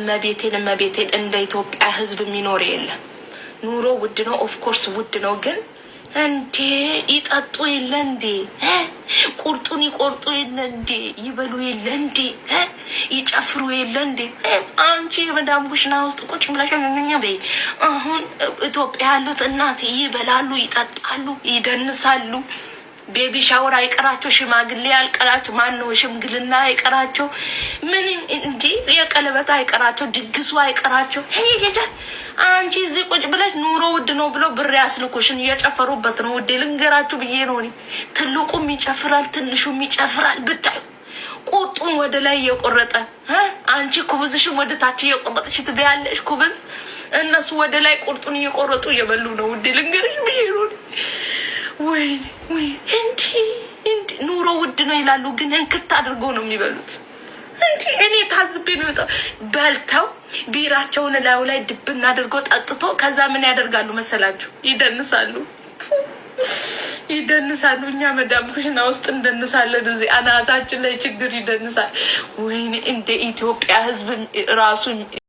እመቤቴን እመቤቴን እንደ ኢትዮጵያ ሕዝብ የሚኖር የለም። ኑሮ ውድ ነው፣ of course ውድ ነው። ግን እንዴ ይጠጡ የለ እንዴ? ቁርጡን ይቆርጡ የለ እንዴ? ይበሉ የለ እንዴ? ይጨፍሩ የለ እንዴ? አንቺ የመዳም ኩሽና ውስጥ ቁጭ ብለሽ በይ። አሁን ኢትዮጵያ ያሉት እናት ይበላሉ፣ ይጠጣሉ፣ ይደንሳሉ። Baby shower አይቀራቸው፣ ሽማግሌ አይቀራቸው፣ ማን ነው ሽምግልና አይቀራቸው፣ ምን እንዲ የቀለበት አይቀራቸው፣ ድግሱ አይቀራቸው። አንቺ እዚህ ቁጭ ብለሽ ኑሮ ውድ ነው ብሎ ብር ያስልኩሽን እየጨፈሩበት ነው። ውዴ ልንገራችሁ ብዬ ነው እኔ። ትልቁም ይጨፍራል፣ ትንሹም ይጨፍራል። ብታዩ ቁርጡን ወደ ላይ እየቆረጠ፣ አንቺ ኩብዝሽን ወደ ታች እየቆረጥሽ ትበያለሽ ኩብዝ፣ እነሱ ወደ ላይ ቁርጡን እየቆረጡ እየበሉ ነው። ውዴ ልንገርሽ ብዬ ነው። ወይኔ ወይ እንዲ እንዲ ኑሮ ውድ ነው ይላሉ፣ ግን እንክት አድርገው ነው የሚበሉት። እንዲ እኔ ታዝቤ ነው። በልተው ቢራቸውን ላዩ ላይ ድብን አድርገው ጠጥቶ ከዛ ምን ያደርጋሉ መሰላችሁ? ይደንሳሉ፣ ይደንሳሉ። እኛ መዳም ኩሽና ውስጥ እንደንሳለን። እዚህ አናታችን ላይ ችግር ይደንሳል። ወይኔ እንደ ኢትዮጵያ ሕዝብ ራሱ